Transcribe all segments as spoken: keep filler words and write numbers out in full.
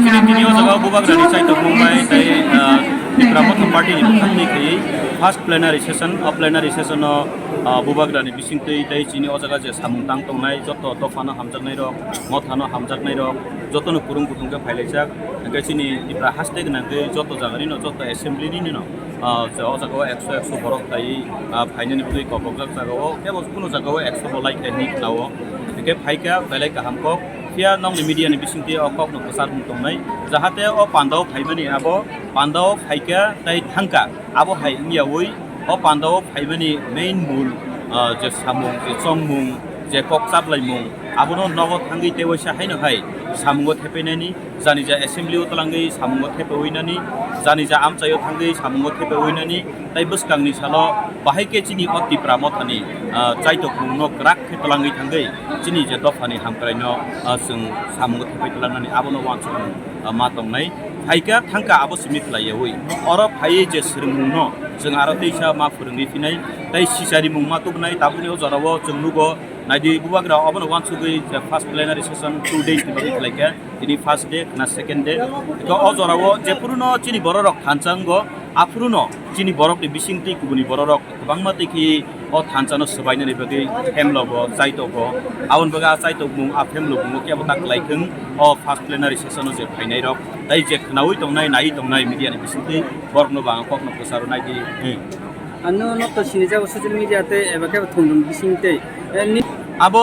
Tini o jaga o Bubagrani chaitokmung bai tei, ah, Tipra Motha Party ni bwkhakni khaiwi first plenary session, o plenary session o, ah, Bubagrani bisingtwi tei chini o jaga je samung tang tongnai joto dophano hamjaknairok, mothano hamjaknairok, jotono kwrwng kuthung khe phailaijak. Hwnkhe chini Tipra haste gwnangtwi joto jagarino, joto assembly nino, ah, je o jaga o ekso, ekso borok taiwi, ah, phainani bagwi kokjak jaga o, tei bo kunu jaga o ekso bo lai khe hinwi khna o. Hwnkhe phaikha belai kaham kok. Phiya nokni media ni bisingtwi o kokno kwchangmung tongnai, jahate o pandao phaimani abo pandao phaikha tei thangkha, abo hai wngyawi o pandao phaimani main mul, ah, je samung, je chongmung, je kok chaplaimung, abono nogo thangwi tei waisa haino hai samungo thepainani, janija assembly o twlangwi samungo thepawi nani, janija amchaio thangwi samungo thepawi nani, tei bwskangni salo bahai khe chini o Tipra Mothani, ah, chaitokmungno kwrak khe twlangwi thangwi chini je dophani hamkraino, ah, chwng samungo thepai twlangnani abono uansukmung, ah, ma tongnai. Phaikha thangkha abo simi khlaiyawi. Oro phaiwi je swrwngmungno chwng aro teisa ma phwrwngwi phinai tei sicharimung ma tubunai. Tabukni o jorao chwng nugo, naidi Bubagra obono uansugwi je first plenary session two days ni bagwi khlaikha. Tini first day, khna second day. Eko o jorao jephuruno chini bororok thansa wngo, aphuruno chini borokni bisingtwi kubuni bororok kwbangma tei khe o thansano swbainani bagwi phemlogo, chaitogo. Aboni bagwi a chaitokmung, a phemlokmungo kebo ta kwlai thwng o first plenary session o je phainairok. Tei je khnaui tongnai, naiwi tongnai media ni bisingtwi borokno bo ang kokno kwcharo naidi. Ano no to sinijago social media tei eba khe thwngthwng bising tei, eh, ni- Abo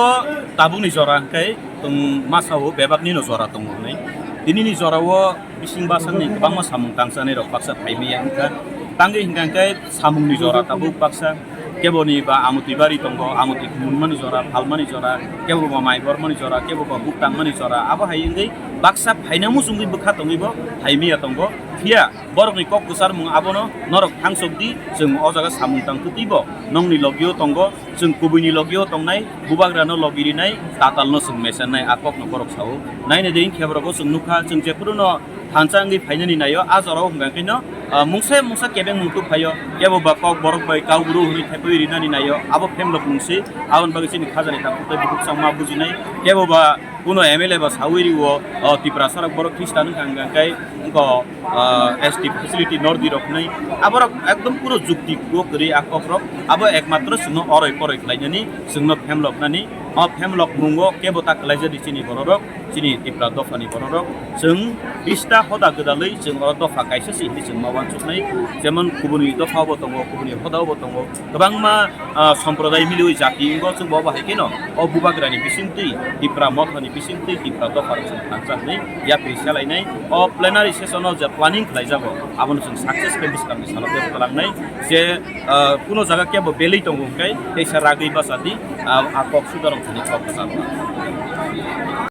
tabukni jora hwnkhe tong masa o bebakni no jora tongo hwnwi. Tinini jorao bising basakni kwbangma samung tangchanai rok baksa phaimaya wngkha. Tangwi hwnkha hwnkhe samungni jora tabuk baksa keboni ba amotwi bari tongo, amotwi khumulmani jora, phalmani jora, kebo ba mai bormani jora, kebo ba buk tangmani jora. Abo hai wngwi baksa phaina muchungwi bwkha tongwi bo phaimaya tongo. Phiya borokni kok kwcharmung abono norok thangsok di, chwng o jaga samung tang twtwi bo nongni logio tongo, chwng kubuini logio tongnai, bubagrano logi rinai, tatalno chwng mesennai, a kokno borok sao. Naina de wngkhe borok o chwng nukha, chwng jephuruno thansa wngwi phainani naio, a jorao hwnkha khe no, ah, mungsa mungsa kebengmung tuk phaio, kebo ba kok borok bai kau guru hwnwi thepwi rinani naio, abo phemlok mungsi, aboni bagwi chini khajani takhuk tei bukhuk changma bujinai, kebo ba Kuno M L A ba sawi rio, o, Tiprasa rok borok Khristan wngkha, hwnkha khe, wngkha, o, S T facility nor di rok hinwi. Aborok ekdom puro jukti kwrwi a kok rok. Abo ekmatro chwngno oroi poroi khlainani, chwngno phemloknani. O phemlok mungo kebo ta khlaijadi chini bororok, chini Tipra dophani bororok. Chwng bista hoda gwdalwi chwng oro dopha kaisa se hinwi chwng ma uansuknai. Jemon kubuni dopha bo tongo, kubuni hoda bo tongo. Kwbangma, ah, somprodai miliwi jati wngkha, chwng bo bahai kheno o bubagrani bisingtwi, Tipra mothani bisingtwi, Tipra dopha rok chwng thansa hwnwi yapri selainai. O plenary session o je planning khlaijago, abono chwng success khe bwskangni salo tei twlangnai je, ah, kuno jaga kebo belwi tongo hwnkhe teisa ragwi bachadi, ah, a kok sudarok thani kok bwcharnai.